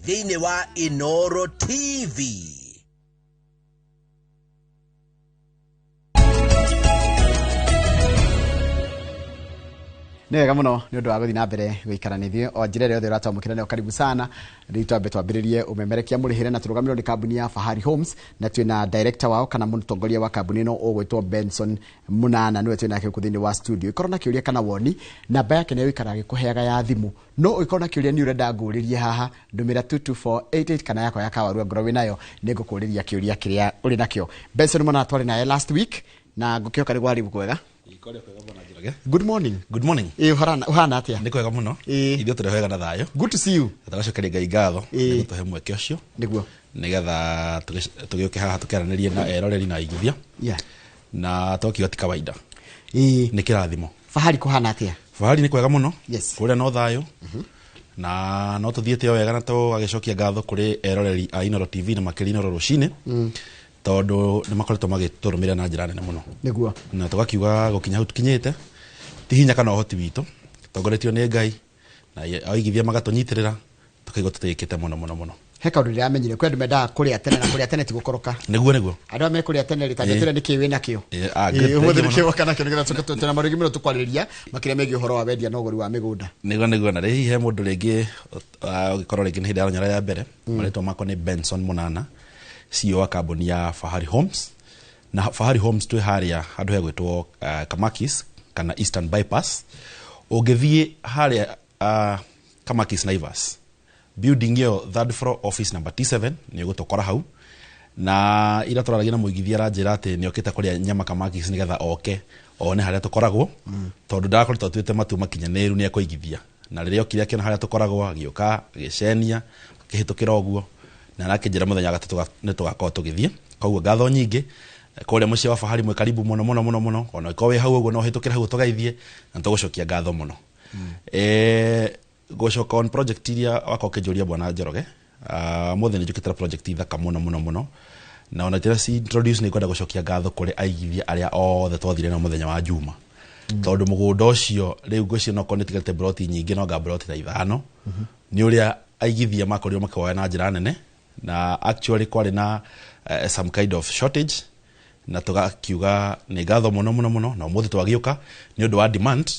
Thĩinĩ wa Inooro TV. Nĩ wega mũno nĩ ũndũ wa gũthiĩ na mbere gũikara na ithuĩ o njĩra ĩrĩa yothe ũratwamũkĩra nayo. Karibu sana. Rĩu twambe twambĩrĩrie ũmemerekia mũrĩhĩre na tũrũgamĩrĩrwo nĩ kambuni ya Fahari Homes, na twĩna director wao kana mũtongoria wa kambuni ĩno ũgwĩtwo Benson Munana, nĩwe twĩnake gũkũ thĩinĩ wa studio. Ikorwo na kĩũria kana woni, namba yake nĩyo ĩikaraga ĩkũheaga ya thimũ. No ũngĩkorwo na kĩũria nĩ ũrenda ngũrĩrie haha, ndũmĩra 22488 kana yakwa ya kawarua ngorwo wĩnayo, nĩngũkũrĩria kĩũria kĩrĩa ũrĩ nakĩo. Benson Munana twarĩ naye last week na ngũkĩhoka nĩ gwarĩ kwega. Good morning. Good morning. Ĩ, ũhana atĩa? Nĩ kwega mũno. Ithuĩ tũrĩ wega na thayũ. Good to see you. Tũgacokeria Ngai ngatho nĩ gũtũhe mweke ũcio nĩgetha tũgĩũke haha tũkĩaranĩrie na eroreri na aigithia. Na tũgakiuga ti kawaida. Nĩ kĩrathimo. Fahari kũhana atĩa? Fahari nĩ kwega mũno. Kũrĩa no thayũ. Na no tũthiĩte o wega na tũgagĩcokia ngatho kũrĩ eroreri a Inooro TV na makĩria Inooro rũcinĩ. Tondũ nĩ makoretwo magĩtũrũmĩrĩra na njĩra nene mũno. Na tũgakiuga gũkinya hau tũkinyĩte ti hinya kana ũhoti witũ, tongoretio nĩ Ngai na aigithia magatũnyitĩrĩra, tũkaigua tũtĩĩkĩte mũno mũno mũno. He kaũndũ ndĩramenyire, kwĩ andũ mendaga kũrĩa tene na kũrĩa tene ti gũkoroka. Nĩguo nĩguo. Andũ arĩa mekũrĩa tene rĩ, ta njĩtĩre nĩkĩ wĩ nakĩo. Good, thank Ũmũthĩ you nĩkĩ mũno. woka nakĩo nĩgetha tũke twĩna maũndũ maingĩ mũno tũkwarĩrĩria makĩria megiĩ ũhoro wa wendia na ũgũri wa mĩgũnda. Nĩguo nĩguo. Na rĩ hihi he mũndũ rĩngĩ ũngĩkorwo rĩngĩ nĩ hĩndĩ aronyora ya mbere, marĩtwa makwa nĩ Benson Munana, CEO wa kambuni ya Fahari Homes. Na Fahari Homes twĩ harĩa handũ hegwĩtwo Kamakis kana Eastern Bypass. Ũngĩthiĩ harĩa Kamakis Naivas building ĩyo, third floor, office number T7, nĩ ũgũtũkora hau. Na ira tũraragia na mũigithia, aranjĩra atĩ nĩ okĩte kũrĩa nyama Kamakis nĩgetha oke one harĩa tũkoragwo, tondũ ndarakoretwo atuĩte matua makinyanĩru nĩ ekũigithia. Na rĩrĩa okire akĩona harĩa tũkoragwo, agĩũka agĩcenia akĩhĩtũkĩra ũguo, na arakĩnjĩra mũthenya wa gatatũ nĩ tũgakorwo tũgĩthiĩ. Koguo ngatho nyingĩ kũrĩa mũciĩ wa Fahari, mwĩ karibu mũno mũno mũno mũno. Ona ũngĩkorwo wĩ hau ũguo no ũhĩtũkĩre hau tũgeithie, na tũgũcokia ngatho mũno. Gũcoka on project iria wakorwo ũkĩnjũria, bwana Njoroge, mũthĩ nĩ njũkĩte na project thaka mũno mũno mũno, na ona tira ci introduce nĩ ngwenda gũcokia ngatho kũrĩ aigithia arĩa othe twathire nao mũthenya wa Juma, tondũ mũgũnda ũcio rĩu ngwĩciria no korwo nĩ tigarĩte broti nyingĩ, no anga broti ta 5, nĩ ũrĩa aigithia makorirwo makĩwoya na njĩra nene. Na actually kwarĩ na some kind of shortage, na tũgakiuga nĩ ngatho mũno mũno mũno. Na ũmũthĩ twagĩũka nĩ ũndũ wa demand,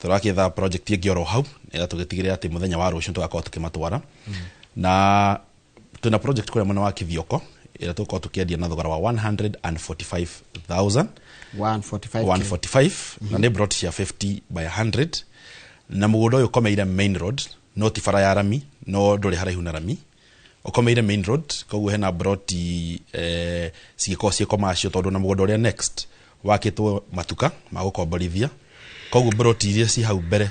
tũrakĩetha project ĩngĩ oro hau nĩgetha tũgĩtigĩrĩre atĩ mũthenya wa rũciũ tũgakorwo tũkĩmatwara. Na twĩna project kũrĩa mwena wa Kithioko ĩrĩa tũgũkorwo tũkĩendia na thogora wa 145,000. 145K. 145, na nĩ plot cia 50 by 100, na mũgũnda ũyũ ũkomeire main road, no ti bara ya rami, no ndũrĩ haraihu na rami, ũkomeire main road. Koguo hena broti cigĩkorwo ciĩ commercial, tondũ na mũgũnda ũrĩa next wakĩtwo matuka ma gũkomborithia. Koguo broti iria ci hau mbere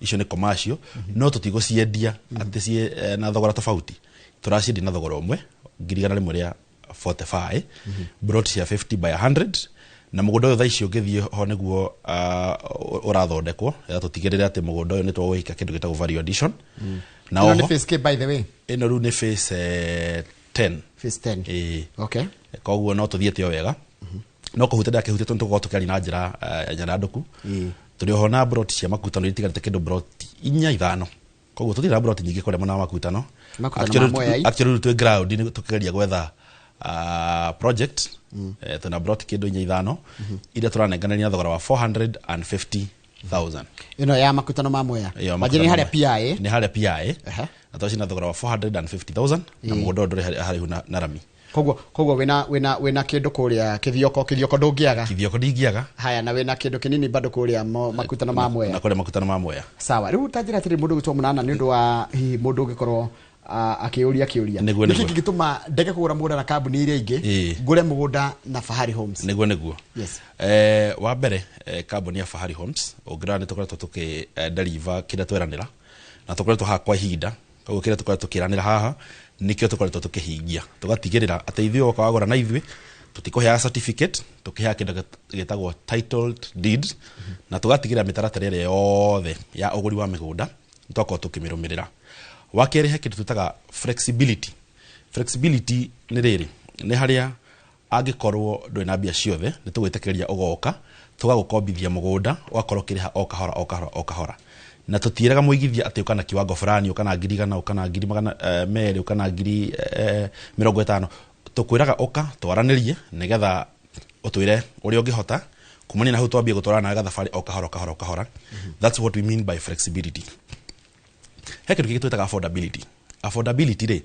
icio nĩ commercial, no tũtigũciendia atĩ ciĩ na thogora tofauti. Tũraciendia na thogora ũmwe, 145,000 broti cia 50 by 100. Na mũgũnda ũyũ thaa ici ũngĩthiĩ ho nĩguo ũrathondekwo ya tũtigĩrĩre atĩ mũgũnda ũyũ nĩ twawĩka kĩndũ gĩtagwo value addition. Na Ĩno nĩ oho phase K, by the way? Ĩno rĩu nĩ phase 10. Phase 10. Ĩĩ. Okay. Koguo no tũthiĩte o wega, no kũhutia ndakĩhutia tondũ tũgũkorwo tũkĩaria na njĩra nyandandũku. Tũrĩ oho na broti cia makutano iria itigarĩte kĩndũ broti inya ithano, koguo tũtirĩ na broti nyingĩ kũrĩa mwena wa makutano. Makutano Actually, ma Mwea. Actually rĩu twĩ ground nĩ tũkĩgeria gwetha project. Twĩna broti kĩndũ inya ithano iria tũranenganĩria na thogora wa 450,000. Ĩno ya makutano ma Mwea? Ĩyo Wanjĩrĩ nĩ makutano harĩa PIA? Nĩ harĩa PIA. Na twacina thogora wa 450,000, na mũgũnda ũyũ ndũrĩ haraihu na rami. Koguo wĩna kĩndũ kũrĩa Kithioko. Kithioko ndũngĩaga? Kithioko ndingĩaga. Haya, na wĩna kĩndũ kĩnini bado kũrĩa makutano ma Na Mwea? Kũrĩa makutano ma Mwea. Sawa. Rĩu ta njĩra atĩrĩ, mũndũ gwĩtwo Mũnana, nĩ ũndũ wa hihi mũndũ ũngĩkorwo akĩũria kĩũria, Nĩguo, nĩkĩ nĩguo. kĩngĩtũma ndege kũgũra mũgũnda na kambuni iria ingĩ, ngũre mũgũnda na Fahari Homes? Nĩguo nĩguo. Wa mbere, kambuni ya Fahari Homes ũngĩrora nĩ tũkoretwo tũkĩ deliver kĩrĩa tweranĩra, na tũkoretwo haha kwa ihinda. Koguo kĩrĩa tũkoretwo tũkĩranĩra haha nĩkĩo tũkoretwo tũkĩhingia, tũgatigĩrĩra atĩ ithuĩ woka wagũra na ithuĩ tũtikũheaga certificate, tũkĩheaga kĩndũ gĩtagwo titled deed, na tũgatigĩrĩra mĩtaratara ĩrĩa yothe ya ũgũri wa mĩgũnda nĩ twakorwo tũkĩmĩrũmĩrĩra. Wa kerĩ, he kĩndũ twĩtaga flexibility. Flexibility nĩ rĩrĩ, nĩ harĩa angĩkorwo ndũrĩ na mbia ciothe, nĩ tũgwĩtĩkĩria ũgoka tũgagũkombithia mũgũnda, ũgakorwo ũkĩrĩha o kahora o kahora o kahora. Na tũtiĩraga mũigithia atĩ ũka na kiwango fulani, ũka na ngiri igana, ũka na ngiri magana merĩ, ũka na ngiri 50. Tũkwĩraga ũka twaranĩrie nĩgetha ũtwĩre ũrĩa ũngĩhota. Kumania na hau twambie gũtwarana nawe gathabarĩ o kahora o kahora o kahora. That's what we mean by flexibility. He kĩndũ kĩngĩ twĩtaga affordability. Affordability rĩ,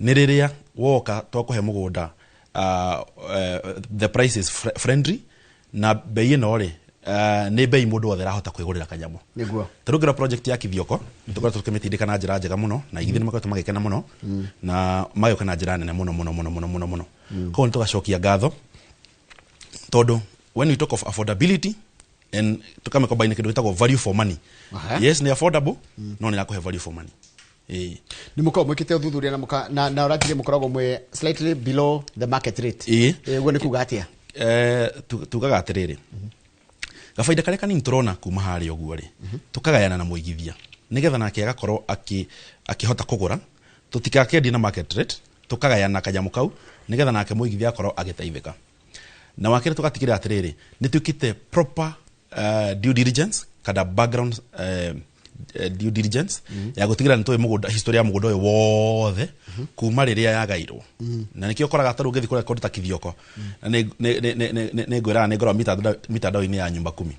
nĩ rĩrĩa woka twakũhe mũgũnda, the price is friendly, na bei ĩno rĩ, nĩ bei mũndũ wothe arahota kwĩgũrĩra kanyamũ. Tarĩu ngĩrora project ya Kithioko, tũkoretwo tũkĩmĩtindĩka na njĩra njega mũno, na igithĩ nĩ makoretwo magĩkena mũno na magĩũka na njĩra nene mũno mũno mũno mũno mũno mũno. Koguo nĩ tũgacokia ngatho, tondũ when we talk of affordability and tũkamĩcombine kĩndũ gĩtagwo value for money. Yes, nĩ affordable, no nĩ ĩrakũhe value for money. Ĩĩ. Nĩ mũkoragwo mwĩkĩte ũthuthuria na na ũranjĩrie mũkoragwo mwĩ slightly below the market rate. Ĩĩ. Ũguo nĩ kuga atĩa? Tugaga atĩrĩrĩ, gabaida karĩa kanini tũrona kuma harĩa ũguo rĩ, tũkagayana na mũigithia nĩgetha nake agakorwo akĩhota kũgũra. Tũtikakendie na market rate, tũkagayana kanyamũ kau nĩgetha nake mũigithia akorwo agĩteithĩka. Na wakerĩ, tũgatigĩrĩra atĩrĩrĩ, nĩ twĩkĩte proper due diligence kana background due diligence ya gũtigĩrĩra nĩ tũĩ mũgũnda, history ya mũgũnda ũyũ wothe kuma rĩrĩa yagairwo. Na nĩkĩo ũkoraga tarĩu ũngĩthiĩ kũrĩa kũndũ ta Kithioko, na nĩ ngwĩraga nĩ ngoragwo mitandao-inĩ ya nyumba kumi,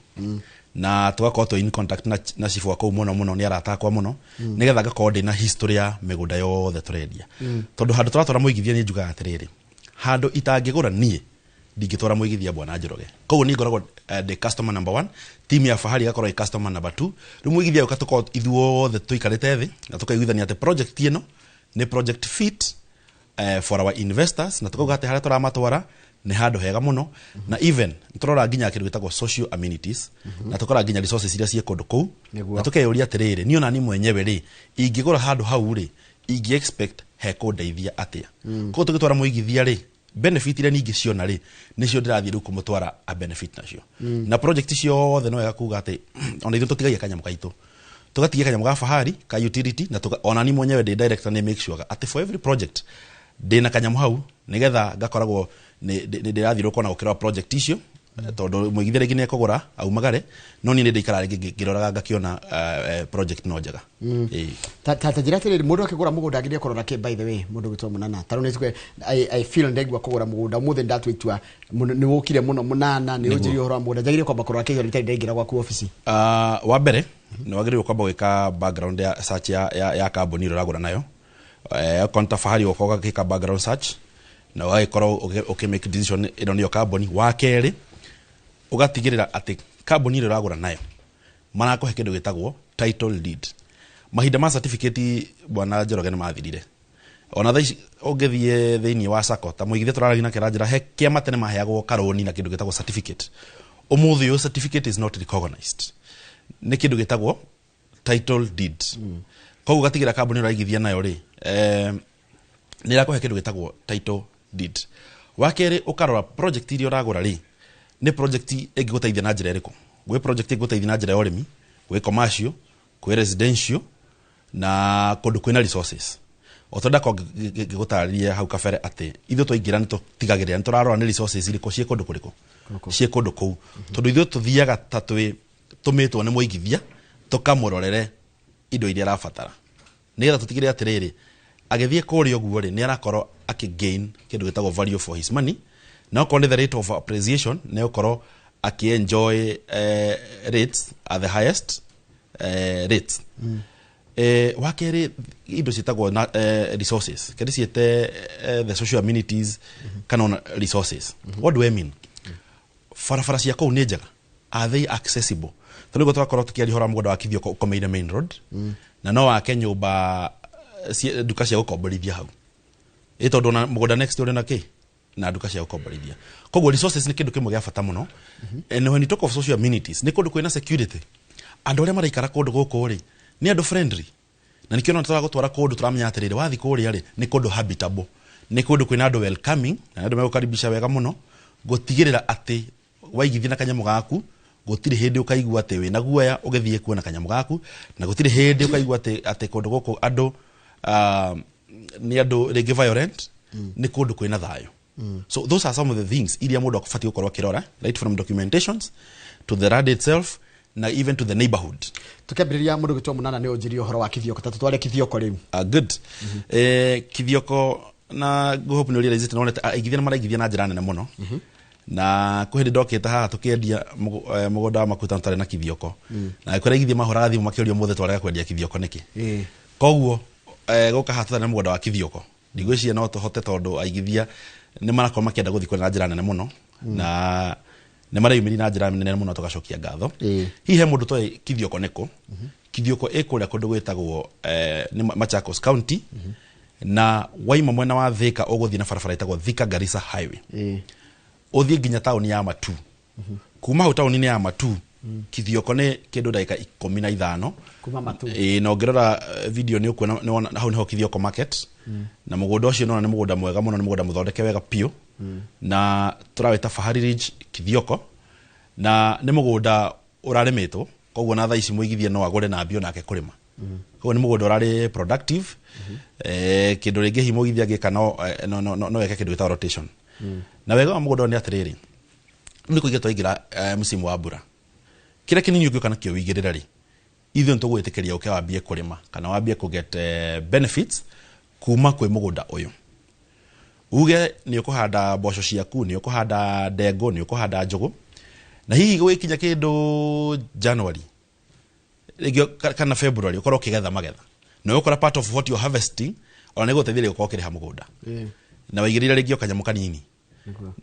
na tũgakorwo twĩ in contact na chifu wa kũu mũno mũno, nĩ arata akwa mũno, nĩgetha ngakorwo ndĩna history ya mĩgũnda yothe tũrendia, tondũ handũ tũratwara mũigithia, nĩ njugaga atĩrĩrĩ, handũ itangĩgũra niĩ ndingĩtwara mũigithia, bwana Njoroge. Koguo niĩ ngoragwo ndĩ customer number one, team ya Fahari ĩgakorwo ĩ customer number two. Rĩu mũigithia ũka tũkorwo ithuothe tũikarĩte thĩ na tũkaiguithania atĩ project ĩno nĩ project fit for our investors, na tukauga atĩ harĩa tũramatwara nĩ handũ hega mũno. Na even nĩ tũrora nginya kĩndũ gĩtagwo social amenities, na tũkarora nginya resources iria ciĩ kũndũ kũu, na tũkeyũria atĩrĩrĩ, niĩ ona niĩ mwenyewe rĩ, ingĩgũra handũ hau rĩ, ingĩ expect hekũndeithia atĩa? Koguo tũgĩtwara mũigithia rĩ, benefit iria ningĩ ciona rĩ, nĩcio ndĩrathiĩ rĩu kũmũtwara a benefit nacio. Na project ciothe no wega kuga atĩ ona ithuĩ tũtigagia kanyamũ gaitũ, tũgatigia kanyamũ ga Fahari ka utility, na ona ni mwenyewe ndĩ director nĩ make sure atĩ for every project ndĩna kanyamũ hau, nĩgetha ngakoragwo nĩ ndĩrathiũrũrũka ona gũkĩrora project icio, tondũ mũigithia rĩngĩ nĩ ekũgũra aumagare, no niĩ nĩ ndĩikaraga rĩngĩ ngĩroraga ngakĩona project no njega. Ĩĩ. Ta njĩra atĩrĩrĩ, mũndũ akĩgũra mũgũnda agĩrĩire kũrora kĩ? By the way, mũndũ gwĩtwo Mũnana, ta rĩu nĩ tuge I feel ndaigua kũgũra mũgũnda ũmũthĩ, ndatua itua mũno, nĩ wũkire mũno Mũnana, nĩ ũnjĩrie ũhoro wa mũgũnda, njagĩrĩire kwamba kũrora kĩ itarĩ ndaingĩra gwaku obici? Wa mbere nĩ wagĩrĩirwo kwamba gwĩka background ya search ya kambuni ĩrĩa ũragũra nayo. Okorwo nĩ ta Fahari, ũgoka ũgagĩka background search na ũgagĩkorwo ũkĩ make decision ĩno nĩyo kambuni. Wa kerĩ, ũgatigĩrĩra atĩ kambuni ĩrĩa ũragũra nayo marakũhe kĩndũ gĩtagwo title deed. Mahinda ma certificate, bwana Njoroge, nĩ mathirire. Ona thaa ici ũngĩthiĩ thĩinĩ wa sacco, ta mũigithia tũraragia nake aranjĩra he kĩama tene maheagwo karũni na kĩndũ gĩtagwo certificate. Ũmũthĩ ũyũ certificate is not recognized, nĩ kĩndũ gĩtagwo title deed. Koguo gatigĩra kambuni ũraigithia nayo rĩ, nĩ ĩrakũhe kĩndũ gĩtagwo title deed. Wa kerĩ, ũkarora project iria ũragũra rĩ, nĩ project ĩngĩgũteithia na njĩra ĩrĩkũ. Gwĩ project ĩngĩgũteithia na njĩra ya ũrĩmi, gwĩ commercial, kwĩ residential, na kũndũ kwĩna resources. O ta ndakorwo ngĩgũtarĩria hau kabere atĩ ithuĩ twaingĩra nĩ tũtigagĩrĩra nĩ tũrarora nĩ resources irĩkũ ciĩ kũndũ kũrĩkũ, ciĩ kũndũ kũu, tondũ ithuĩ tũthiaga ta twĩ tũmĩtwo nĩ mũigithia tũkamũrorere indo iria arabatara, nĩgetha tũtigĩrĩre atĩrĩrĩ, agĩthiĩ kũrĩa ũguo rĩ, nĩ arakorwo akĩ-gain kĩndũ gĩtagwo value for his money, na okorwo nĩ the rate of appreciation, nĩ ũkorwo akĩ-enjoy rates at the highest rates. Wa kerĩ, indo ciĩtagwo na resources, kĩndũ ciĩte the social amenities kana ona resources. What do I mean? Barabara cia kũu nĩ njega? Are they accessible? Tondũ nĩguo tũgakorwo tũkĩaria ũhoro wa mũgũnda wa Kithioko ũkomeire main road, na no wake nyũmba nduka cia gũkomborithia hau, ĩ tondũ ona mũgũnda next ũrĩ na kĩ na nduka cia gũkomborithia. Koguo resources nĩ kĩndũ kĩmwe gĩa bata mũno. And when you talk of social amenities, nĩ kũndũ kwĩna security? Andũ arĩa maraikara kũndũ gũkũ rĩ, nĩ andũ friendly? Na nĩkĩo ona tũragũtwara kũndũ tũramenya atĩrĩrĩ, wathiĩ kũrĩa rĩ, nĩ kũndũ habitable, nĩ kũndũ kwĩna andũ welcoming na andũ megũkaribisha wega mũno, gũtigĩrĩra atĩ waigithia na kanyamũ gaku gũtirĩ hĩndĩ ũkaigua atĩ wĩna guoya ũgĩthiĩ kuo na kanyamũ gaku, na gũtirĩ hĩndĩ ũkaigua atĩ kũndũ gũkũ andũ nĩ andũ rĩngĩ violent, nĩ kũndũ kwĩna thayũ. So those are some of the things iria mũndũ abatiĩ gũkorwo akĩrora, right from documentations to the land itself. Na even to the neighborhood. Tukiambĩrĩria, mũndũ gwĩtwo Mũnana, nĩ ũnjĩrie ũhoro wa Kithioko, ta tũtware Kithioko rĩu. Good. Kithioko, na ngũhope nĩ ũrealize nĩ aigithia nĩ maraigithia na njĩra nene mũno. Na kwĩ hĩndĩ ndokĩte haha tũkĩendia mũgũnda wa Makuta tũtarĩ na Kithioko, na kũrĩa aigithia mahũraga thimũ makĩũria ũmũthĩ twarega kwendia Kithioko nĩkĩ. Koguo gũka haha tũtarĩ na mũgũnda wa Kithioko, ndigwĩciria no tũhote, tondũ aigithia nĩ marakorwo makĩenda gũthiĩ kũrĩa na njĩra nene mũno, na nĩ mareyumĩria na njĩra nene mũno, tũgacokia ngatho. Hihi he mũndũ toĩ Kithioko nĩkũ? Kithioko ĩ kũrĩa kũndũ gwĩtagwo nĩ Machakos County, na waima mwena wa Thika ũgũthiĩ na barabara ĩtagwo Thika Garissa Highway, ũthiĩ nginya taũni ya Matu. Kuma hau taũni-inĩ ya Matu, Kithioko nĩ kĩndũ ndagĩka 15. Kuma Matu. Ĩĩ, na ũngĩrora video nĩ ũkuona nĩ hau nĩho Kithioko Market. Na mũgũnda ũcio nĩwona nĩ mũgũnda mwega mũno, nĩ mũgũnda mũthondeke wega biũ, na tũrawĩta Fahari Ridge Kithioko, na nĩ mũgũnda ũrarĩmĩtwo. Koguo na thaa ici mũigithia no agũre na ambie onake kũrĩma. Koguo nĩ mũgũnda ũrarĩ productive. Kĩndũ rĩngĩ hihi mũigithia angĩka no eke kĩndũ gĩtagwo rotation. Na wega wa mũgũnda ũyũ nĩ atĩrĩrĩ, rĩu nĩ kũingĩra twaingĩra msimu wa mbura, kĩrĩa kĩnini ũngĩũka nakĩo wĩigĩrĩre rĩ, ithuĩ nĩ tũgwĩtĩkĩria ũke wambie kũrĩma kana wambie kũget benefits kuma kwĩ mũgũnda ũyũ. Uge nĩ ũkũhanda mboco ciaku, nĩ ũkũhanda ndengũ, nĩ ũkũhanda njũgũ, na hihi gũgĩkinya kĩndũ January rĩngĩ kana February ũkorwo ũkĩgetha magetha, na ũgũkora part of what you're harvesting ona nĩ gũteithĩrĩria gũkorwo ũkĩrĩha mũgũnda na waigĩrĩire rĩngĩ o kanyamũ kanini.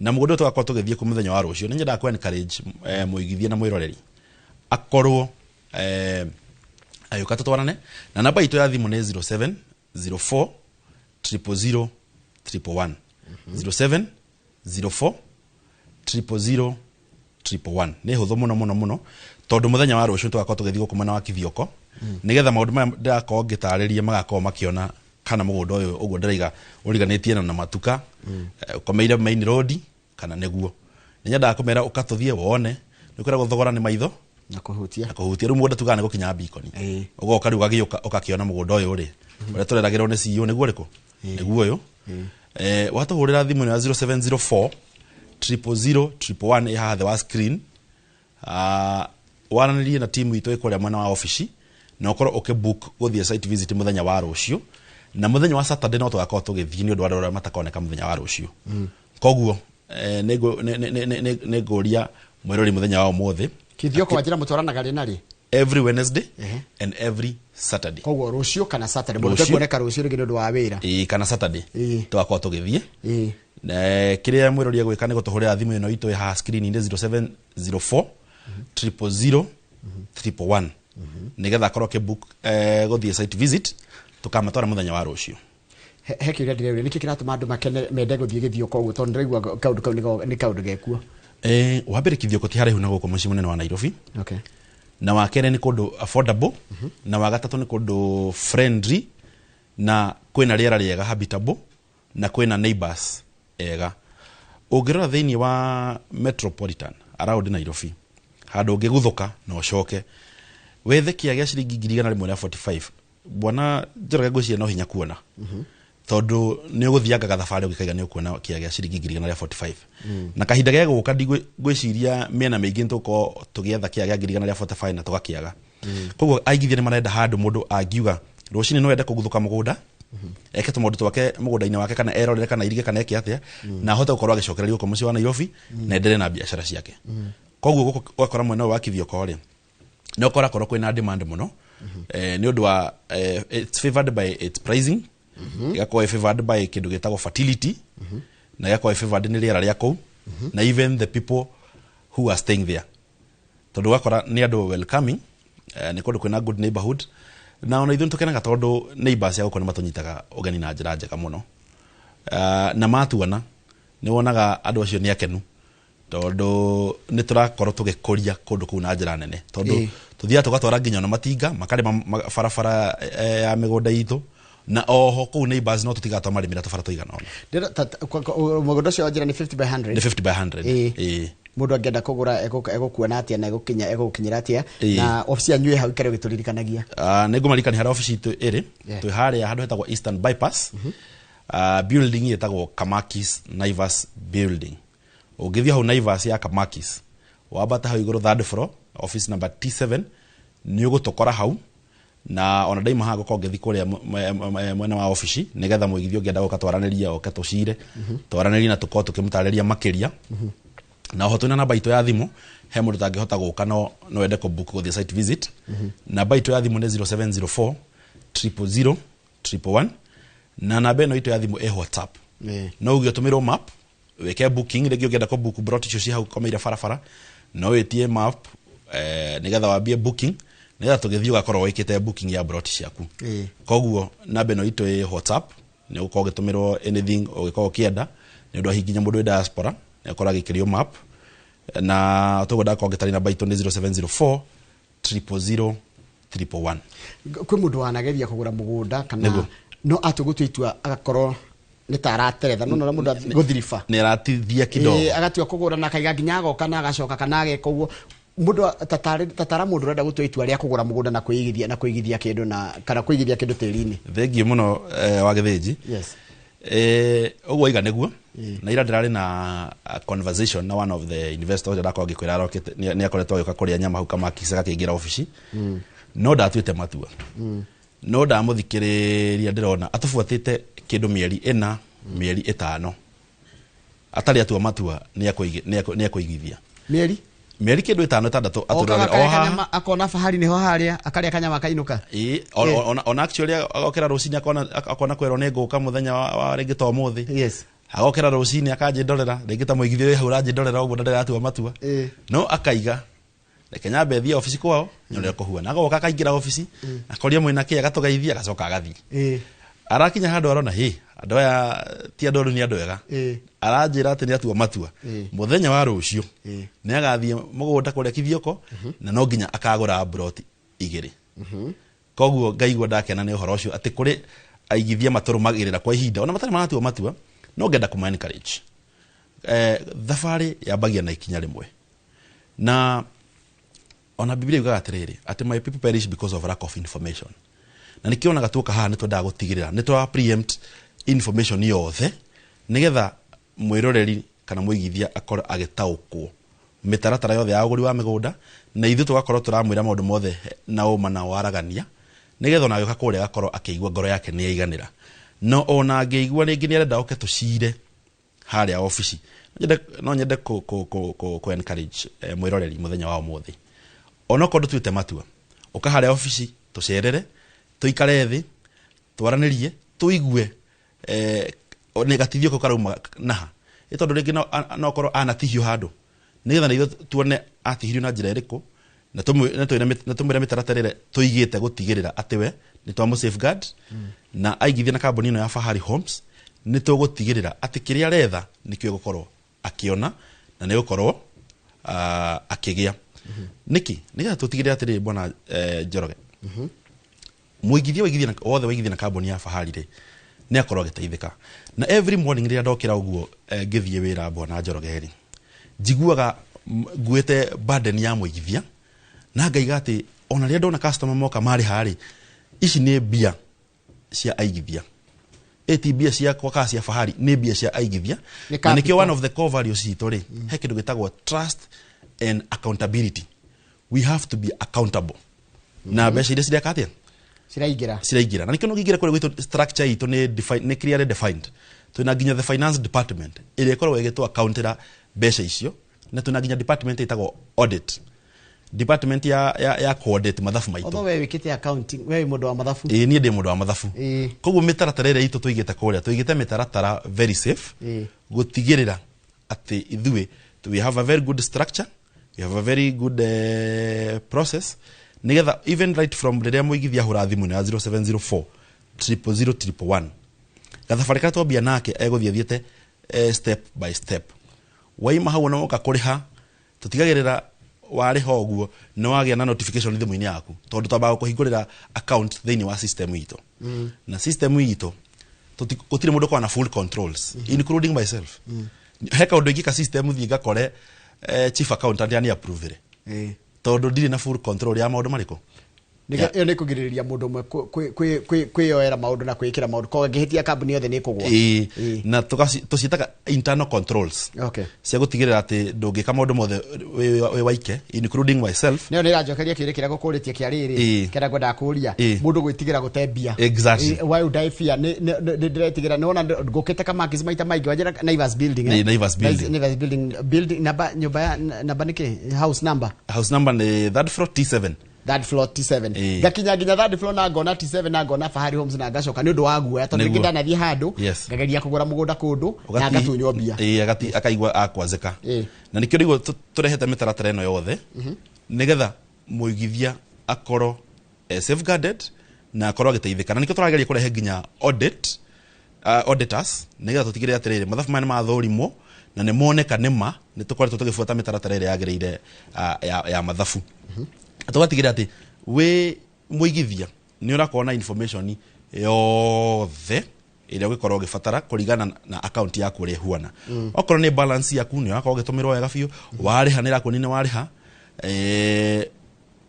Na mũgũnda ũyũ tũgakorwo tũgĩthiĩ kuo mũthenya wa rũciũ. Nĩ nyendaga kũ encourage mũigithia na mwĩroreri akorwo agĩũka tũtwarane, na namba itũ ya thimũ nĩ 0704 000 111, 0704 000 111. Nĩ hũthũ mũno mũno mũno, tondũ mũthenya wa rũciũ tũgakorwo tũgĩthiĩ gũkũ mwena wa Kithioko, nĩgetha maũndũ maya ndĩrakorwo ngĩtarĩria magakorwo makĩona kana mũgũnda ũyũ ũguo ndĩraiga ũriganĩtie na matuka, ũkomeire main road kana nĩguo. Nĩ nyendaga kũmera ũka tũthiĩ wone, nĩ kwĩragwo thogora nĩ maitho na kũhutia. Na kũhutia. Rĩu mũgũnda tugaga nĩ gũkinya bikoni, ũgoka rĩu ũgagĩũka ũgakĩona mũgũnda ũyũ rĩ, ũrĩa tũreragĩrwo nĩ CEO nĩguo ũrĩkũ, nĩguo ũyũ. Watũhũrĩra thimũ ĩno ya 0704 000 111 ĩ haha thĩ wa screen, waranĩrie na timu itũ ĩ kũrĩa mwena wa obici, na ũkorwo ũkĩbook gũthiĩ site visit mũthenya wa rũciũ na mũthenya wa Saturday. No tũgakorwo tũgĩthiĩ nĩ ũndũ wa andũ arĩa matakoneka mũthenya wa rũciũ. Koguo nĩ ngũria mwĩrori mũthenya wa ũmũthĩ. Kithioko wanjĩra mũtwaranaga rĩ na rĩ? Every Wednesday and every Saturday. Koguo rũciũ kana Saturday mũndũ Rũciũ. tekuoneka rũciũ rĩngĩ nĩ ũndũ wa wĩra. Ĩĩ, kana Saturday tũgakorwo tũgĩthiĩ. Na kĩrĩa mwĩrori egwĩka nĩ gũtũhũrĩra thimũ ĩno itũ ĩ haha screen-inĩ, 0704 000 111, nĩgetha akorwo akĩbook gũthiĩ site visit. Tũkamatwara mũthenya wa rũciũ. He kĩũria ndĩreũria, nĩkĩ kĩratũma andũ makene mende gũthiĩ Gĩthioko ũguo? Tondũ ndĩraigua kaũndũ kau nĩ kaũndũ gekuo. Wa mbere, Kithioko ti haraihu na gũkũ mũciĩ mũnene wa Nairobi. Na wa kerĩ, nĩ kũndũ affordable. Na wa gatatũ, nĩ kũndũ friendly na kwĩna rĩera rĩega, habitable, na kwĩna neighbors ega. Ũngĩrora thĩinĩ wa metropolitan around Nairobi, handũ ũngĩguthũka na ũcoke wethe kĩa gĩa ciringi 145,000, bwana Njoroge, ngwĩciria no hinya kuona, tondũ nĩ ũgũthiangaga thabarĩ ũgĩkaiga nĩ ũkuona kĩa gĩa ciringi 145,000. Na kahinda ge gũka, ngwĩciria mĩena mĩingĩ nĩ tũgũkorwo tũgĩetha kĩa gĩa 145,000 na tũgakĩaga. Koguo aigithia nĩ marenda handũ mũndũ angiuga rũcinĩ no ende kũguthũka mũgũnda, eke tũmaũndũ twake mũgũnda-inĩ wake, kana erorere, kana irige, kana eke atĩa, na ahote gũkorwo agĩcokereria gũkũ mũciĩ wa Nairobi na endelee na biacara ciake. Koguo gũkũ ũgakora mwena ũyũ wa Kithioko rĩ, nĩ ũkorakorwo kwĩna demand mũno, nĩ ũndũ wa it's favored by its pricing, ĩgakorwo ĩ favored by kĩndũ gĩtagwo fertility, na ĩgakorwo ĩ favored nĩ rĩera rĩa kũu, na even the people who are staying there, tondũ ũgakora nĩ andũ welcoming, nĩ kũndũ kwĩna good neighborhood. Na ona ithuĩ nĩ tũkenaga tondũ neighbors ya gũkũ nĩ matũnyitaga ũgeni na njĩra njega mũno. Na matuona nĩ wonaga andũ acio nĩ akenu, tondũ nĩ tũrakorwo tũgĩkũria kũndũ kũu na njĩra nene, tondũ tũthiaga tũgatwara nginya ona matinga makarĩma barabara ya mĩgũnda itũ, na oho kũu neighbors no tũtigaga twamarĩmĩra tũbara tũigana ũna. Mũgũnda ũcio wanjĩra nĩ 50 by 100? Nĩ 50 by 100. Ĩĩ. Ĩĩ. Mũndũ angĩenda kũgũra egũkuona atĩa na egũkinyĩra atĩa? Ĩĩ. Na obici yanyu ĩ hau, ikare ũgĩtũririkanagia. Nĩ ngũmaririkania harĩa obici itũ ĩrĩ. Twĩ harĩa handũ hetagwo Eastern Bypass, building ĩtagwo Kamakis Naivas building. Ũngĩthiĩ hau Naivas ya Kamakis, wambata hau igũrũ third floor. Office number T7, nĩ ũgũtũkora hau. Na ona ndaima haha ngũkorwo ngĩthiĩ kũrĩa mwena wa obici, nĩgetha mũigithia ũngĩenda gũka twaranĩrie, oke tũcire, twaranĩrie na tũkorwo tũkĩmũtarĩria makĩria. Na oho twĩna namba itũ ya thimũ, he mũndũ ũtangĩhota gũka no ende kũbook gũthiĩ site visit. Namba itũ ya thimũ nĩ 0704 000 111, na namba ĩno itũ ya thimũ ĩ WhatsApp. No uge ũtũmĩrwo map, wĩke booking. Rĩngĩ ũngĩenda kũ book plot icio ci hau komeire barabara, no wĩtie map nĩgetha wambie booking, nĩgetha tũgĩthiĩ ũgakorwo wĩkĩte booking ya plot ciaku. Koguo namba ĩno itũ ĩ WhatsApp, nĩ ũgũkorwo ũgĩtũmĩrwo anything ũgĩkorwo ũkĩenda, nĩ ũndũ wa hihi nginya mũndũ wĩ diaspora nĩ akorwo agĩkĩrio map. Na toguo ndakorwo ngĩtarĩ, namba itũ nĩ 0704 000 111. Kwĩ mũndũ wanageria kũgũra mũgũnda kana Nĩguo. no atua gũtua itua agakorwo nĩ ta arateretha, no na mũndũ gũthiriba. Nĩ aratithia kidogo. Agatua kũgũra na akaiga nginya agoka na agacoka kana ageka ũguo. Mũndũ tatara mũndũ ũrenda gũtua itua rĩa kũgũra mũgũnda na kũigithia kĩndũ na kana kũigithia kĩndũ tĩri-inĩ. Thengiũ mũno, wa Gĩthĩnji. Ũguo iga nĩguo na ira ndĩrarĩ na a conversation na one of the investors ũrĩa ndakorwo ngĩkwĩra arokĩte, nĩ akoretwo agĩũka kũrĩa nyama hau Kamakis, agakĩingĩra obici, no ndatuĩte matua, no ndamũthikĩrĩria ndĩrona atũbuatĩte kĩndũ mĩeri 4, mĩeri 5, atarĩ atua matua nĩ ekũigithia. Mĩeri? Mĩeri kĩndũ 5, 6 Okaga atũrorera o akarĩa haha. Kanyama, akona fahari nĩho harĩa akarĩa kanyama akainũka. Ĩĩ, ona actually agokĩra rũcinĩ akona kwĩrwo nĩ ngũka mũthenya wa rĩngĩ ta ũmũthĩ. Agokĩra rũcinĩ akanjĩndorera, rĩngĩ ta mũigithia wĩ hau ũranjĩndorera ũguo na ndĩratua matua. No akaiga reke nyambe thiĩ obici kwao nyone kũhuana. Agoka akaingĩra obici, akoria mwĩna kĩ, agatũgeithia, agacoka agathiĩ. Arakinya handũ arona hĩ, andũ aya ti andũ oru, nĩ andũ ega. Aranjĩra atĩ nĩ atua matua, mũthenya wa rũciũ nĩ agathiĩ mũgũnda kũrĩa Kithioko na no nginya akagũra mburoti 2. Koguo ngaigua ndakena nĩ ũhoro ũcio atĩ kũrĩ aigithia matũrũmagĩrĩra kwa ihinda ona matarĩ maratua matua. No ngenda kũma encourage, thabarĩ yambagia na ikinya rĩmwe, na ona Biblia yugaga atĩrĩrĩ, atĩ my people perish because of lack of information. Na nĩkĩonaga tuoka haha nĩ twendaga gũtigĩrĩra nĩ twa preempt information yothe, nĩgetha mwĩroreri kana mũigithia akorwo agĩtaũkwo mĩtaratara yothe ya ũgũri wa mĩgũnda, na ithuĩ tũgakorwo tũramwĩra maũndũ mothe na ũma na waragania, nĩgetha ona agĩũka kũrĩa agakorwo akĩigua ngoro yake nĩ yaiganĩra. No ona angĩigua rĩngĩ nĩ arenda oke tũcire harĩa obici, no nyende kũ encourage mwĩroreri mũthenya wa ũmũthĩ, onokorwo ndũtuĩte matua, ũka harĩa obici tũcerere, tũikare thĩ, twaranĩrie, tũigue nĩ gatithio kau karauma naha, ĩ tondũ rĩngĩ no korwo anatihio handũ, nĩgetha na ithuĩ tuone atihirio na njĩra ĩrĩkũ, na tũmwĩre mĩtaratara ĩrĩa tũigĩte gũtigĩrĩra atĩ we nĩ twamũ safeguard na aigithia na kambuni ĩno ya Fahari Homes, nĩ tũgũtigĩrĩra atĩ kĩrĩa aretha nĩkĩo egũkorwo akĩona na nĩ gũkorwo akĩgĩa nĩkĩ, nĩgetha tũtigĩrĩre atĩrĩrĩ, bwana Njoroge, mũigithia waigithia wothe waigithia na kambuni ya Fahari rĩ, nĩ akorwo agĩteithĩka. Na every morning rĩrĩa ndokĩra ũguo ngĩthiĩ wĩra, bwana Njoroge rĩ, njiguaga nguĩte burden ya mũigithia, na ngaiga atĩ ona rĩrĩa ndona customer moka marĩha rĩ, ici nĩ mbia cia aigithia, ĩ ti mbia ciakwa kana cia Fahari, nĩ mbia cia aigithia. Nĩ Na nĩkĩo capital. one of the core values citũ rĩ, he kĩndũ gĩtagwo trust and accountability. We have to be accountable na mbeca iria cireka atĩa? Ciraingĩra. Ciraingĩra. Na nĩkĩo no ngĩingĩra kũrĩa gwitũ, structure itũ nĩ clearly defined. Twĩna nginya the finance department ĩrĩa ĩkoragwo ĩgĩtũ accountĩra mbeca icio, na twĩna nginya department ĩtagwo audit department ya coordinate mathabu maitũ. Although we wĩkĩte accounting, we wĩ mũndũ wa mathabu. Ĩĩ, niĩ ndĩ mũndũ wa mathabu. Koguo mĩtaratara ĩrĩa itũ tũigĩte kũrĩa, tũigĩte mĩtaratara very safe gũtigĩrĩra atĩ ithuĩ we have a very good structure, we have a very good process, nigetha even right from rĩrĩa mũigithia ahũra thimũ ĩno ya 0704 000 111, gathabarĩ karĩa twambia nake egũthiĩ athiĩte step by step. Waima hau ona woka kũrĩha, tũtigagĩrĩra warĩha ũguo nĩ wagĩa na notification thimũ-inĩ yaku, tondũ twambaga kũhingũrĩra account thĩinĩ wa system itũ. Na system itũ gũtirĩ mũndũ ũkoragwo na full controls, including myself. He kaũndũ ingĩka system thiĩ ngakore chief accountant yani approve-ire, tondũ ndirĩ na full control ya maũndũ marĩkũ. Ĩyo nĩ kũgirĩrĩria mũndũ ũmwe kwĩyoera maũndũ na kwĩĩkĩra maũndũ, koguo angĩhĩtia kambuni yothe nĩ ĩkũgũa. Ĩĩ. Ĩĩ. Na tũciĩtaga internal controls cia gũtigĩrĩra atĩ ndũngĩka maũndũ mothe wĩ waike, including myself. Nĩyo nĩ ĩranjokeria kĩũria kĩrĩa gũkũrĩtie kĩa rĩrĩ, kĩrĩa ngwendaga kũũria, mũndũ gwĩtigĩra gũte mbia. Why would I fear? Nĩ ndĩretigĩra, nĩ wona ngũkĩte Kamakis maita maingĩ, wanjĩra Naivas building, eh? Nĩ Naivas building. Naivas building, building namba, nyũmba ya namba nĩkĩ, house number? House number nĩ third floor T7. Third floor T7. Ngakinya nginya third floor na ngona T7 na ngona Fahari Homes na ngacoka nĩ ũndũ wa guoya, tondũ rĩngĩ ndanathiĩ handũ ngageria kũgũra mũgũnda kũndũ na ngatunywo mbia. Ĩĩ, akaigua akwazĩka. Na nĩkĩo rĩu tũrehete mĩtaratara ĩno yothe nĩgetha mũigithia akorwo safeguarded na akorwo agĩteithĩka, na nĩkĩo tũrageria kũrehe nginya auditors nĩgetha tũtigĩrĩre atĩrĩrĩ, mathabu maya nĩ mathũrimwo na nĩ moneka nĩ ma nĩ tũkoretwo tũgĩbuata mĩtaratara ĩrĩa yagĩrĩire ya mathabu. Tũgatigĩrĩra atĩ wĩ mũigithia nĩ ũrakorwo na information yothe ĩrĩa ũngĩkorwo ũgĩbatara kũringana na account yaku ũrĩa ĩhuana. Okorwo nĩ balance yaku nĩ ũrakorwo ũgĩtũmĩrwo wega biũ, warĩha nĩ ĩrakuonia nĩ warĩha,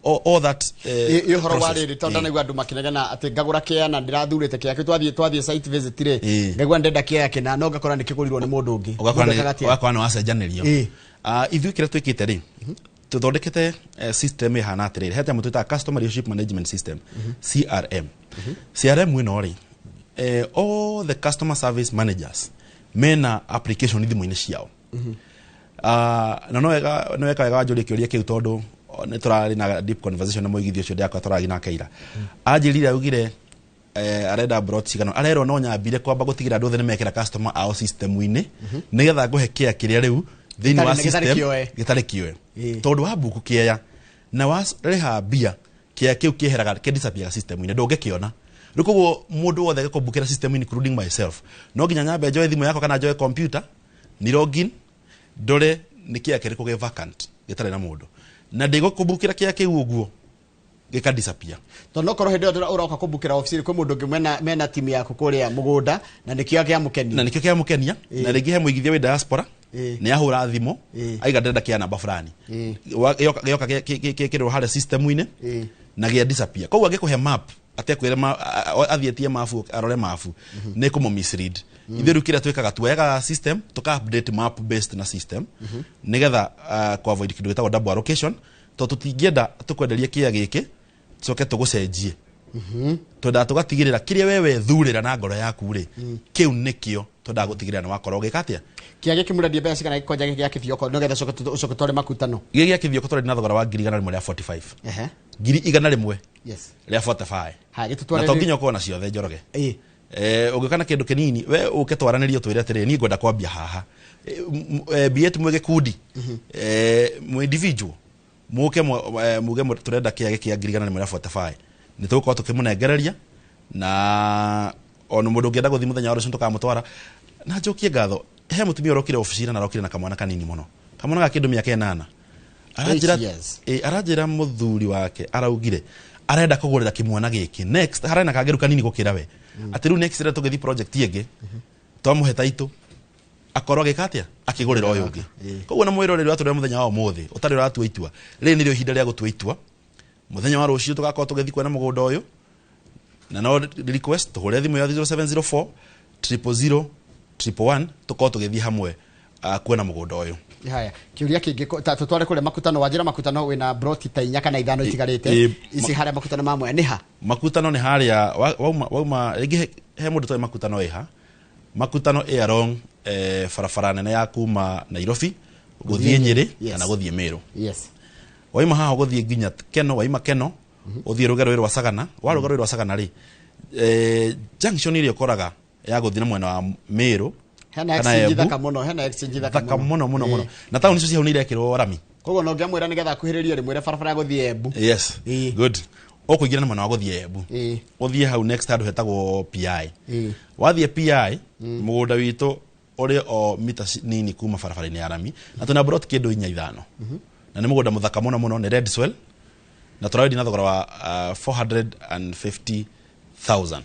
all that Ĩ ũhoro wa process. rĩrĩ, tondũ ndanaigua andũ makĩnegena atĩ ngagũra kĩea na ndĩrathurĩte kĩea kĩu, twathiĩ site visit rĩ, ngaigua ndĩrenda kĩea kĩna no ngakora nĩ kĩgũrirwo nĩ mũndũ ũngĩ. Ũgakora Mũndũ ekaga atĩa? Ũgakora nĩ wacenjanĩrio. Ithuĩ kĩrĩa twĩkĩte rĩ, tũthondekete system ĩhana atĩrĩrĩ, he temo twĩtaga customer relationship management system, CRM. CRM ĩno rĩ, all the customer service managers mena application thimũ-inĩ ciao. Na no wega wega wanjũrie kĩũria kĩu, tondũ nĩ tũrarĩ na deep conversation na mũigithia ũcio ndĩrakora tũrarĩ nake ira. Anjĩrire augire arenda plot cigana, arerwo no nyambire kwamba gũtigĩrĩra andũ othe nĩ mekĩra customer ao system-inĩ nĩgetha ngũhe kĩa kĩrĩa rĩu thĩinĩ wa Gĩtarĩ system kĩoe. gĩtarĩ kĩoe, tondũ wa buku kĩeya na warĩha mbia, kĩea kĩu kĩeheraga, kĩdisappear system-inĩ, ndũngĩkĩona rĩu. Koguo mũndũ wothe agĩkũmbukĩra system, including myself, no nginya nyambe njoe thimũ yakwa kana njoe computer ni login ndore nĩ kĩea kĩrĩkũ gĩ vacant gĩtarĩ na mũndũ, na ndĩgũkũmbukĩra kĩea kĩu ũguo gĩka disappear. Tondũ nokorwo hĩndĩ ĩyo ũroka kũmbukĩra obici kwĩ mũndũ ũngĩ mena timu yaku kũrĩa mũgũnda na nĩkĩo kĩamũkenia. Na nĩkĩo kĩamũkenia. Na rĩngĩ he mũigithia wĩ diaspora, nĩ ahũra thimũ, aiga ndĩrenda kĩa namba fulani. Gĩoka gĩkĩrwo harĩa system-inĩ na gĩa disappear. Koguo angĩkũhe map atekwĩre athiĩtie mabu arore mabu, nĩ kũmũ misread. Ithuĩ rĩu kĩrĩa twĩkaga, tuoyaga system tũka update map based na system nĩgetha ku avoid kĩndũ gĩtagwo double allocation, tondũ tũtingĩenda tũkwenderie kĩa gĩkĩ tũcoke tũgũcenjie. Twendaga tũgatigĩrĩra kĩrĩa we wethurĩra na ngoro yaku rĩ, kĩu nĩkĩo twendaga gũtigĩrĩra nĩ wakorwo ũgĩka atĩa. Kĩa gĩkĩmũrendia mbeca cigana gĩkonja gĩkĩ gĩa kĩthioko nĩgetha ũcoke ũtware makutano? Gĩkĩ gĩa kĩthioko tũrendia na thogora wa 145,000. 145,000. Haya, Na gĩtũtware. To nginya ũkorwo na ciothe, Njoroge. Ũngĩũka na kĩndũ kĩnini, we ũke twaranĩrie, ũtwĩre atĩrĩrĩ, niĩ ngwenda kwambia haha. Be it mwĩ gĩkundi, mwĩ individual, mũke muge tũrenda kĩa gĩkĩ 145,000, nĩ tũgũkorwo tũkĩmũnengereria. Na ona mũndũ ũngĩenda gũthiĩ mũthenya wa rũciũ tũkamũtwara. Na njokie ngatho he mũtumia ũrokire obici na arokire na kamwana kanini mũno, kamwana ga kĩndũ mĩaka 8. Aranjĩra, Eight years. Aranjĩra mũthuri wake araugire arenda kũgũrĩra kĩmwana gĩkĩ next harena kangĩru kanini gũkĩra we, atĩ rĩu next rĩrĩa tũgĩthiĩ project ĩngĩ twamũhe taitũ akorwo agĩka atĩa, akĩgũrĩra ũyũ ũngĩ. Koguo na mwĩroreri wa tũrĩa mũthenya wa ũmũthĩ ũtarĩ ũratua itua, rĩrĩ nĩrĩo ihinda rĩa gũtua itua. Mũthenya wa rũciũ tũgakorwo tũgĩthiĩ kuona mũgũnda ũyũ, na no request tũhũre thimũ ya 0704 000 111 tũkorwo tũgĩthiĩ hamwe kuona mũgũnda ũyũ. Haya, kĩũria kĩngĩ, ta tũtware kũrĩa makutano. Wanjĩra makutano wĩna broti ta inya kana ithano itigarĩte. Ici harĩa makutano mamwe nĩ ha? Makutano nĩ harĩa wauma rĩngĩ he mũndũ toĩ makutano ĩha. Makutano ĩ along barabara nene ya kuma Nairobi gũthiĩ Nyĩrĩ kana gũthiĩ Meru. Waima haha ũgũthiĩ nginya Keno, waima Keno ũthiĩ rũge rũĩ rwa Sagana. Warũga rũĩ rwa Sagana rĩ, junction ĩrĩa ũkoraga ya gũthiĩ na mwena wa Meru Hena kana exchange Embu. thaka mũno, hena exchange thaka Thaka mũno. mũno mũno mũno, na taũni icio cia hau nĩ irekĩrwo rami. Koguo no ngĩamwĩra nĩgetha akuhĩrĩrie rĩmwĩre barabara ya gũthiĩ Embu. Yes. Good, ũkũingĩra na mwena wa gũthiĩ Embu, ũthiĩ hau next handũ hetagwo PI. Wathiĩ PI, mũgũnda witũ ũrĩ o mita nini kuma barabara-inĩ ya rami, na twĩna plot kĩndũ inya ithano, na nĩ mũgũnda mũthaka mũno mũno, nĩ red soil, na tũrawendia na thogora wa 450,000.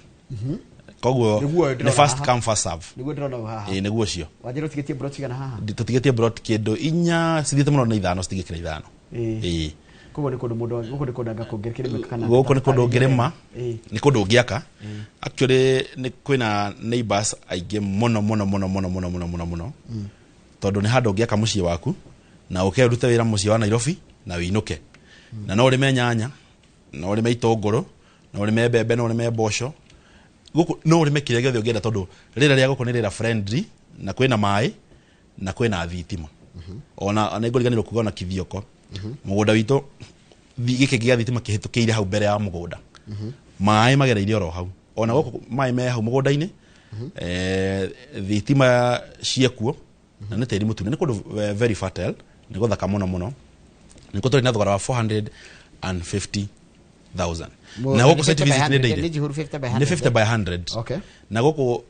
Koguo Nĩguo ũyũ nĩ ndĩrona first haha. come first serve. Nĩguo ndĩrona haha. Ĩĩ, nĩguo ũcio. Wanjĩra ũtigĩtie broti cigana haha? Tũtigĩtie plot kĩndũ inya, cithiĩte mũno na ithano, citigĩkĩra ithano. Ĩĩ. Koguo nĩ kũndũ mũndũ gũkũ nĩ kũndũ anga kũngĩkĩrĩma kana Gũkũ nĩ kũndũ ũngĩrĩma, nĩ kũndũ ũngĩaka. Actually nĩ kwĩna neighbors aingĩ mũno mũno mũno mũno mũno mũno mũno mũno, tondũ nĩ handũ ũngĩaka mũciĩ waku na ũke ũrute wĩra mũciĩ wa Nairobi na wĩinũke. Na no ũrĩme nyanya, no ũrĩme itũngũrũ, no ũrĩme mbembe, no ũrĩme mboco. Gũkũ no ũrĩme kĩrĩa gĩothe ũngĩenda, tondũ rĩera rĩa gũkũ nĩ rĩera friendly, na kwĩna maĩ na kwĩna thitima. Ona nĩ ngũriganĩrwo kuga ona Kithioko, mũgũnda witũ gĩkĩ gĩa thitima kĩhĩtũkĩire hau mbere ya mũgũnda, maĩ magereire oro hau. Ona gũkũ maĩ me hau mũgũnda-inĩ, thitima ciekuo, na nĩ tĩri mũtune, nĩ kũndũ very fertile, nĩ gũthaka mũno mũno. Nĩkuo tũrĩ na thogora wa 450,000. Na gũkũ site 50 by visit nĩ 100, daily. Nĩ njihũru 50 by 100. Nĩ 50 by 100. Na gũkũ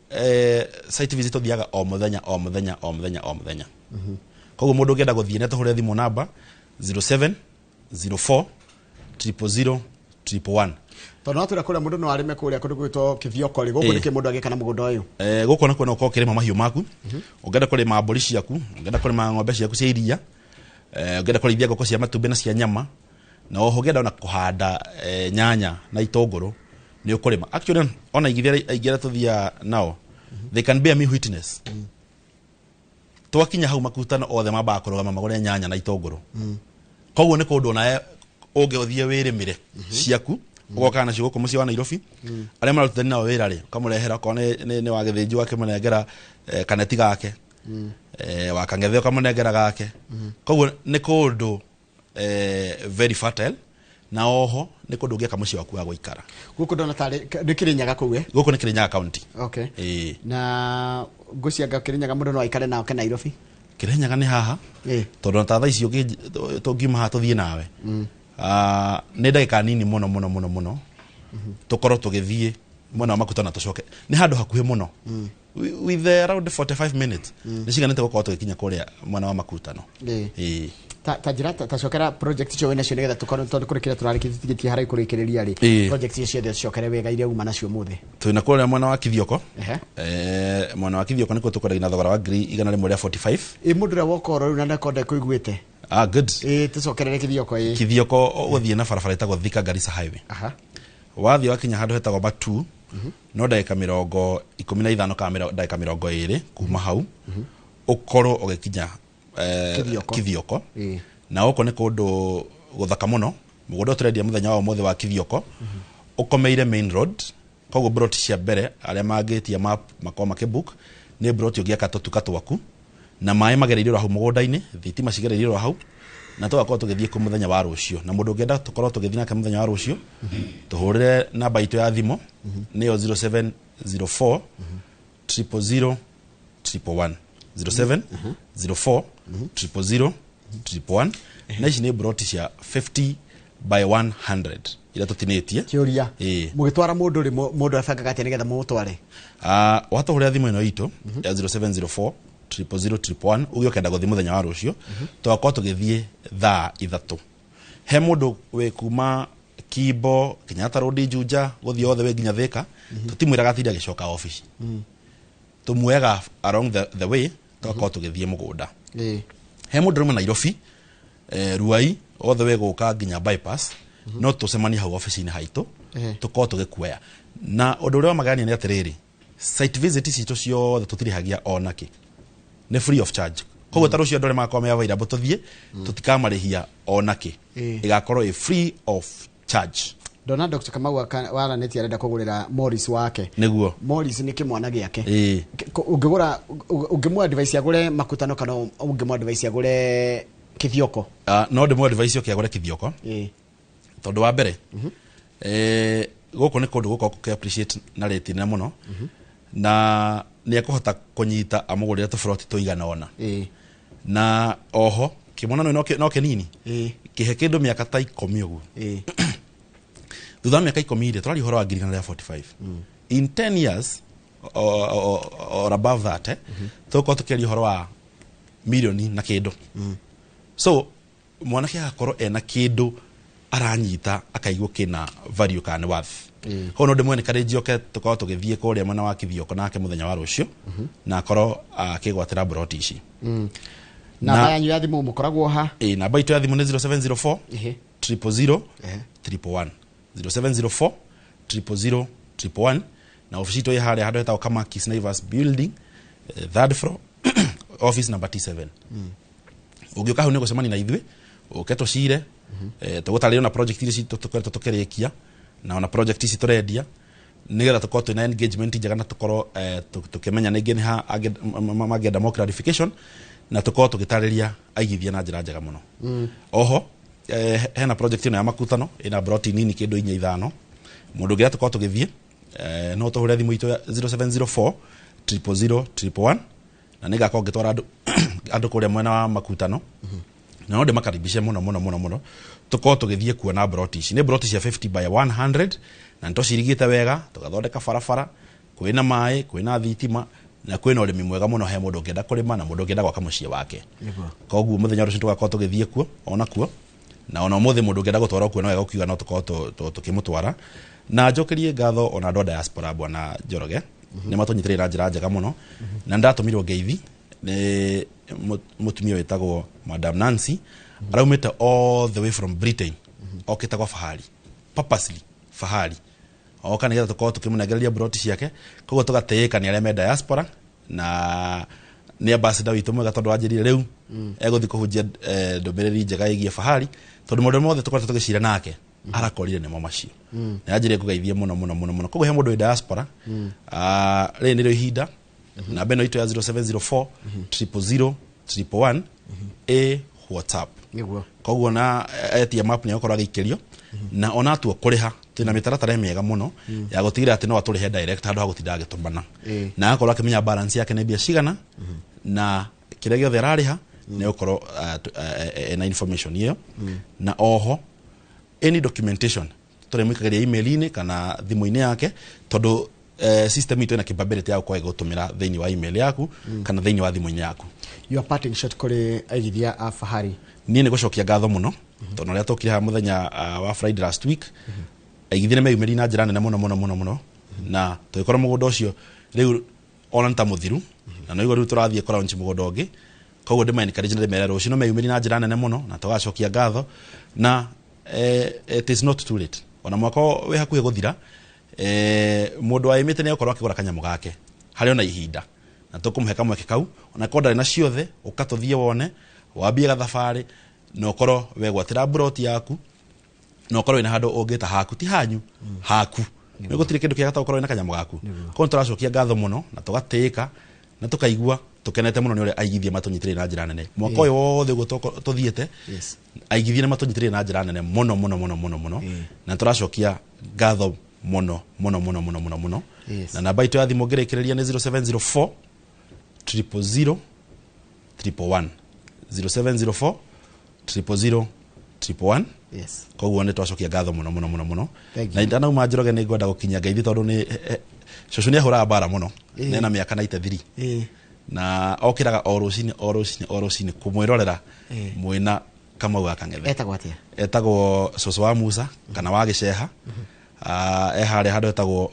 site visit tũthiaga o mũthenya, o mũthenya, o mũthenya, o mũthenya. Koguo mũndũ ũngĩenda gũthiĩ nĩ atũhũre thimũ namba 07 04 000 111. Tondũ no twĩra kũrĩa mũndũ no arĩme kũrĩa kũndũ gwĩtwo Kĩthioko rĩ, gũkũ nĩkĩ mũndũ agĩka na mũgũnda ũyũ? Gũkũ nakuo no ũkorwo ũkĩrĩma mahiũ maku. Ũngĩenda kũrĩma mbũri ciaku, ũngĩenda kũrĩma ng'ombe ciaku cia iria, ũngĩenda kũrĩithia ngũkũ cia matumbĩ na cia nyama, na oho ũngĩenda ona kũhanda nyanya na itũngũrũ, nĩ ũkũrĩma. Actually ona aigithia aingĩ arĩa tũthiaga nao, they can bear me witness, twakinya hau makutano othe mambaga kũrũgama magũre nyanya na itũngũrũ. Koguo nĩ kũndũ onawe ũngĩthiĩ wĩrĩmĩre ciaku, ũgokaga nacio gũkũ mũciĩ wa Nairobi. Arĩa mararutithania nao wĩra rĩ, ũkamũrehera okorwo nĩ wa gĩthĩnji, ũgakĩmũnengera kaneti gake, wa kang'ethe ũkamũnengera gake. Koguo nĩ kũndũ very fertile, na oho nĩ kũndũ ũngĩaka mũciĩ waku wa gũikara. Gũkũ ndona tarĩ nĩ Kĩrĩnyaga kũu, eh? Gũkũ nĩ Kĩrĩnyaga County. Ĩĩ. Na ngũcianga Kĩrĩnyaga mũndũ no aikare nao ke Nairobi? Kĩrĩnyaga nĩ haha, tondũ ta thaa ici tũngiuma haha tũthiĩ nawe, nĩ ndagĩka nini mũno mũno mũno mũno tũkorwo tũgĩthiĩ mwena wa Makuta na tũcoke. Nĩ handũ hakuhĩ mũno. With around 45 minutes nĩ ciganĩte gũkorwo tũgĩkinya kũrĩa mwena wa Makutano. Ĩĩ. Ta njĩra ta cokera project icio wĩnacio nĩgetha tũkorwo, tondũ kũrĩ kĩrĩa tũrarĩkĩtie tigĩtie harĩa kũrĩkĩrĩria rĩ. Project icio ciothe cokere wega iria uma nacio mũthĩ. Twĩna kũrĩa mwena wa Kithioko. Mwena wa Kithioko nĩkuo tũkwendagia na thogora wa 145,000. Ĩ mũndũ ũrĩa woka oro rĩu na ndakonda kũiguĩte? Ah, good. Ĩ tũcokerere Kithioko, ĩ. Kithioko ũgũthiĩ na barabara ĩtagwo Thika Garissa Highway. Wathiĩ wakinya handũ hetagwo Batu, no ndagĩka 15 kana ndagĩka 20 kuma hau ũkorwo ũgĩkinya Kithioko. Kithioko. Na gũkũ nĩ kũndũ gũthaka mũno. Mũgũnda ũyũ tũrendia mũthenya wa ũmũthĩ wa Kithioko ũkomeire main road. Koguo broti cia mbere arĩa mangĩtia map makorwo makĩbook nĩ broti ũngĩaka tũtuka twaku, na maĩ magereire oro hau mũgũnda-inĩ, thitima cigereire oro hau, na tũgakorwo tũgĩthiĩ kũ mũthenya wa rũciũ. Na mũndũ ũngĩenda tũkorwo tũgĩthiĩ nake mũthenya wa rũciũ, tũhũrĩre namba itũ ya thimũ, nĩyo 0704 000 111, 0704 000 111. Na ici nĩ broti cia 50 by 100 iria tũtinĩtie. Kĩũria. Mũgĩtwara mũndũ rĩ, mũndũ abangaga atĩa nĩgetha mũmũtware? Watũhũrĩra thimũ ĩno itũ ya 0704 000 111 uge ũkenda gũthiĩ mũthenya wa rũciũ, tũgakorwo tũgĩthiĩ thaa 3. He mũndũ wĩ kuma Kimbo, Kenyatta Road, Juja, gũthiĩ othe wĩ nginya Thika, tũtimwĩraga atinde agĩcoka obici, tũmuoyaga along the way, tũgakorwo tũgĩthiĩ mũgũnda. He mũndũ ũrĩ Nairobi, Ruai othe wĩ gũka nginya bypass, no tũcemanie hau obici-inĩ haitũ, tũkorwo tũgĩkuoya. Na ũndũ ũrĩa wa magegania nĩ atĩrĩrĩ, site visit citũ ciothe tũtirĩhagia onakĩ, nĩ free of charge. Koguo ta rũciũ andũ arĩa magakorwo me available tũthiĩ, tũtikamarĩhia onakĩ. Ĩgakorwo ĩ free of charge. Ndona Dr. Kamau waranĩtie arenda kũgũrĩra Morris wake. Nĩguo. Morris nĩ kĩmwana gĩake. Ũngĩgũra, ũngĩmũ advice agũre Makutano kana ũngĩmũ advice agũre Kithioko? No ndĩmũ advice oke agũre Kithioko, tondũ wa mbere, gũkũ nĩ kũndũ gũkorwo gũkĩ appreciate na rate nene mũno, na nĩ ekũhota kũnyita amũgũrĩre tũburoti tũigana ũna. Na oho kĩmwana no kĩnini, kĩhe kĩndũ mĩaka ta 10 ũguo. Thutha wa mĩaka 10 rĩ, tũraria ũhoro wa 145,000 in 10 years or above that, tũgũkorwo tũkĩaria ũhoro wa milioni na kĩndũ. So mwanake agakorwo ena kĩndũ aranyita akaigua kĩna value kana nĩ worth. Koguo no ndĩmwe encourage oke tũkorwo tũgĩthiĩ kũrĩa mwena wa Kithioko nake mũthenya wa rũciũ, na akorwo akĩgwatĩra broti ici. Namba yanyu ya thimũ mũkoragwo ha? Ĩ, namba itũ ya thimũ nĩ 0704 000 111, 0704 000 111. Na ofici itũ ĩ harĩa handũ hetagwo Kamakis Naivas building, third floor, office number T7. Ũngĩũka hau nĩ gũcemania na ithuĩ, ũke tũcire, tũgũtarĩrio na project iria citũ tũkoretwo tũkĩrĩkia na ona project ici tũrendia, nĩgetha tũkorwo twĩna engagement njega na tũkorwo tũkĩmenya nĩngĩ nĩ ha mangĩenda more clarification, na tũkorwo tũgĩtarĩria aigithia na njĩra njega mũno. Oho hena project ĩno ya Makutano ĩna broti nini kĩndũ inya ithano. Mũndũ ũngĩenda tũkorwo tũgĩthiĩ, no tũhũre thimũ itũ ya 0704 000 111, na nĩngakorwo ngĩtwara andũ kũrĩa mwena wa Makutano, na no ndĩmakaribishe mũno mũno mũno mũno tũkorwo tũgĩthiĩ kuona broti ici. Nĩ broti cia 50 by 100, na nĩtũcirigĩte wega, tũgathondeka barabara, kwĩna maĩ, kwĩna thitima, na kwĩna ũrĩmi mwega mũno he mũndũ ũngĩenda kũrĩma na mũndũ ũngĩenda gwaka mũciĩ wake. Koguo mũthenya ũcio tũgakorwo tũgĩthiĩ kuo ona kuo, na ona ũmũthĩ mũndũ ũngĩenda gũtwarwo kuo no wega ũkiuga no tũkorwo tũkĩmũtwara. Na njokerie ngatho ona andũ a diaspora, bwana Njoroge, nĩ matũnyitĩrĩire na njĩra njega mũno, na ndatũmirwo ngeithi nĩ mũtumia wĩtagwo Madam Nancy, araumĩte all the way from Britain, okĩte gwa Fahari purposely, Fahari oka nĩgetha tũkorwo tũkĩmũnengereria broti ciake. Koguo tũgatĩĩka nĩ arĩa me diaspora, na nĩ ambassador witũ mwega, tondũ wanjĩrire rĩu egũthiĩ kũhunjia ndũmĩrĩri njega ĩgiĩ Fahari, tondũ maũndũ mothe tũkoretwo tũgĩcira nake arakorire nĩmo macio, na yanjĩrire kũgeithie mũno mũno mũno mũno. Koguo he mũndũ wĩ diaspora, rĩrĩ nĩrĩo ihinda. Namba ĩno itũ ya 0704 000 111 ĩ WhatsApp. Koguo na etia map nĩ egũkorwo agĩikĩrio, na ona atua kũrĩha twĩna mĩtaratara mĩega mũno ya gũtigĩrĩra atĩ no atũrĩhe direct handũ ha gũtinda agĩtũmana, na agakorwo akĩmenya balance yake nĩ mbia cigana, na kĩrĩa gĩothe ararĩha nĩ egũkorwo ena information ĩyo. Na oho any documentation tũrĩmwĩkagĩria email-inĩ kana thimũ-inĩ yake, tondũ system itũ ĩna capability ya gũkorwo ĩgũtũmĩra thĩinĩ wa email yaku kana thĩinĩ wa thimũ-inĩ yaku. Your parting shot kũrĩ aigithia a Fahari? Niĩ nĩ gũcokia ngatho mũno, tondũ ũrĩa tũkire haha mũthenya wa Friday last week, aigithia nĩ meyumĩrie na njĩra nene mũno mũno mũno mũno, na tũgĩkora mũgũnda ũcio rĩu ona nĩ ta mũthiru, na noiguo rĩu tũrathiĩ kũ launch mũgũnda ũngĩ. Koguo ndĩma encourage na ndĩmere rũciũ no meyumĩrie na njĩra nene mũno, na tũgacokia ngatho, na it is not too late. Ona mwaka wĩ hakuhĩ gũthira, mũndũ waĩmĩte nĩ egũkorwo akĩgũra kanyamũ gake harĩ ona ihinda, na tũkũmũhe kamweke kau. Ona korwo ndarĩ na ciothe, ũka tũthiĩ wone, wambie gathabarĩ, na ũkorwo wegwatĩra mburoti yaku, na ũkorwo wĩna handũ ũngĩta haku, ti hanyu, haku. Nĩ gũtirĩ kĩndũ kĩega ta gũkorwo wĩna kanyamũ gaku. Koguo nĩ tũracokia ngatho mũno na tũgatĩĩka na tũkaigua tũkenete mũno nĩ ũrĩa aigithia matũnyitĩrĩire na njĩra nene mwaka ũyũ wothe ũguo tũthiĩte. Aigithia nĩ matũnyitĩrĩire na njĩra nene mũno mũno mũno mũno mũno, na tũracokia ngatho mũno mũno mũno mũno mũno mũno. Na namba itũ ya thimũ ngĩrĩkĩrĩria nĩ 0704 000 111, 0704 000 111. Koguo nĩ twacokia ngatho mũno mũno mũno mũno. Thank you. Na ndanauma Njoroge, nĩ ngwenda gũkinyia ngeithi, tondũ nĩ cũcũ nĩ ahũraga mbara mũno. Nena mĩaka 93, na okĩraga o rũcinĩ o rũcinĩ o rũcinĩ kũmwĩrorera mwĩna Kamau wa Kang'ethe. Etagwo atĩa? Etagwo cũcũ wa Musa kana wa Gĩceha. E harĩa handũ etagwo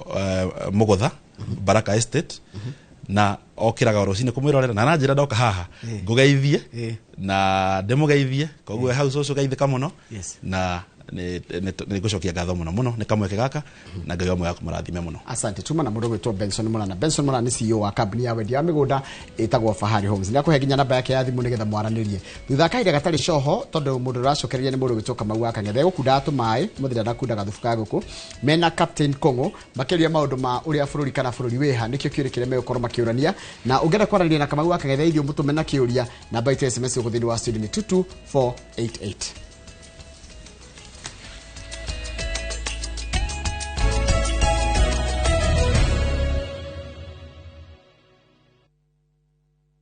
Mũgũtha Baraka Estate, na okĩraga o rũcinĩ kũmwĩrorera, na nanjĩra ndoka haha ngũgeithie na ndĩmũgeithie. Koguo hau cũcũ geithĩka mũno. Na nĩ ngũcokia ngatho mũno mũno nĩ kamweke gaka, na Ngai wa muoyo akũmũrathime mũno. Asante. Tuma na mũndũ gwĩtwo Benson Mũnana. Benson Mũnana nĩ CEO wa kambuni ya wendia wa mĩgũnda ĩtagwo Fahari Homes. Nĩ akũhe nginya namba yake ya thimũ nĩgetha mwaranĩrie thutha wa kahinda gatarĩ coho, tondũ mũndũ ũracokereria nĩ mũndũ gwĩtwo Kamau wa Kang'ethe, egũkundaga tũmaĩ mũthenya, ndakundaga thubu ka ngũkũ mena Captain Kong'o, makĩaria maũndũ ma ũrĩa bũrũri kana bũrũri wĩha, nĩkĩo kĩũria kĩrĩa megũkorwo makĩũrania. Na ũngĩenda kwaranĩria na Kamau wa Kang'ethe ithuĩ, mũtũme na kĩũria, namba itũ ya SMS gũkũ thĩinĩ wa studio nĩ 22488.